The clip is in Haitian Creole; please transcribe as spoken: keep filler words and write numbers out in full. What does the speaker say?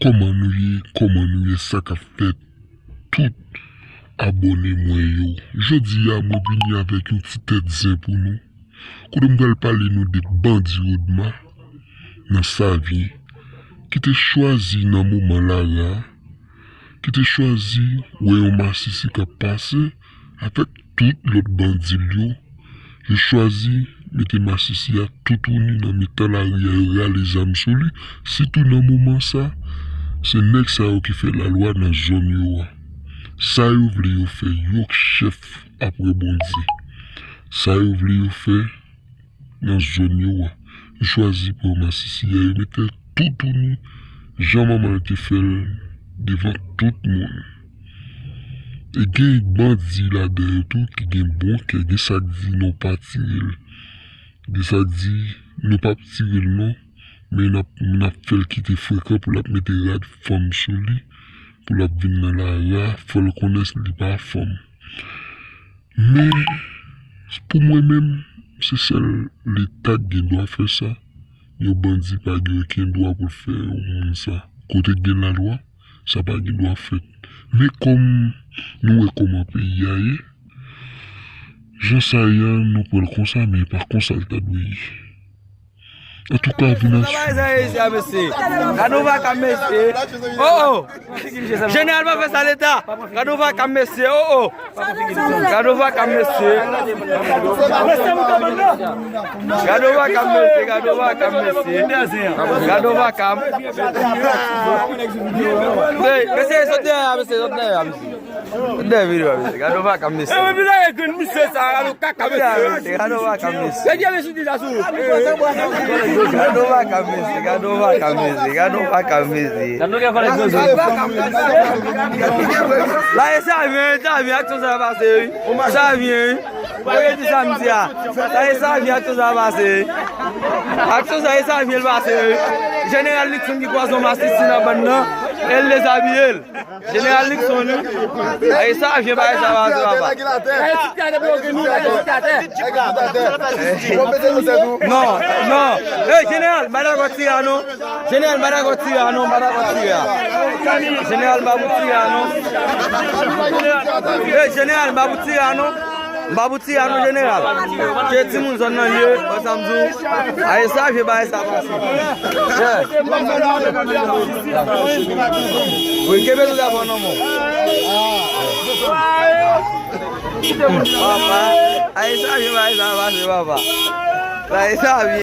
Kòman nou ye? Kòman nou ye? Sa k ap fèt? Tout abòne mwen yo. Jodi a, mwen vini avèk yon ti tèt zen pou nou. Kote m pral pale nou de bandi Rodma nan Savyen, ki te chwazi nan moman lari a, ki te chwazi wè yon masisi k ap pase avèk tout lòt bandi l yo. Yo chwazi mete masisi a toutouni nan mitan lari a, yo rale zam sou li. Sitou nan moman sa, se nèg sa yo ki fè lalwa nan zòn yo a. Sa yo vle yo fè, yo k chèf apre Bondye. Sa yo vle yo fè nan zòn yo a. Yo chwazi pran masisi a, yo mete l toutouni jan manman l te fè l devan tout moun. E gen bandi ladan yo tou ki gen bon kè, gen sa k di nou pa tire l. Gen sa k di nou p ap tire l non, men n ap, n ap fè l kite frekan pou l ap mete rad fanm sou li, pou l ap vin nan lari a, fò l konnen li pa fanm. Men, pou mwen menm, se sèl Leta k gen dwa fè sa. Yon bandi pa gen okenn dwa pou l fè yon moun sa. Kote k gen lalwa, sa pa gen dwa fèt. Men kòm nou wè kòman peyi a ye, jan sa ye a, nou pran l konsa, men e pa konsa l ta dwe ye. Antouka, vin aswit. Gade yon vakab, mesye. Oh, oh. Jeneral pa fè sa Leta. Gade yon vakab, mesye. Oh, oh. Gade yon vakab, mesye. Gade yon vakab, mesye. Gade yon vakab, mesye. Gade yon vakab. Hey, mesye, sot dèyè a, mesye, sot dèyè a, mesye. Dèyè videyo a, mesye. Gade yon vakab, mesye. E, men vin la, e grenn misye sa, gade yon kaka, mesye. Gade yon vakab, mesye. Gade yon vakab, mesye. Gade yon vakab, mesye. Gade yon vakab, mesye. Gade yon vakab, mesye. La, e Savyen, Savyen, aksyon sa pase, wi. Savyen, wi. Mwen di sa m di a. Sa e Savyen, aksyon sa pase, wi. Aksyon sa e Savyen l pase, wi. Jeneral Nixon ki kwaze yon masisi nan bann nan, e l dezabiye l. Jeneral Nixon, wi. Ay, Savyen, bagay sa pase, papa. Non, non. Ey, jeneral, m pa dakò tire a non. Jeneral, m pa dakò tire a non, m pa dakò tire a. Jeneral, m pa pou tire a non. Ey, jeneral, m pa pou tire a non. M pa pou tire a non, jeneral. Se timoun zòn nan ye, wè sa m di w. Ay, Savyen, bagay sa pase. Yeah. Wi, kenbe sou telefòn nan men w. Papa, ay, Savyen, bagay sa pase, papa. Bagay Savyen.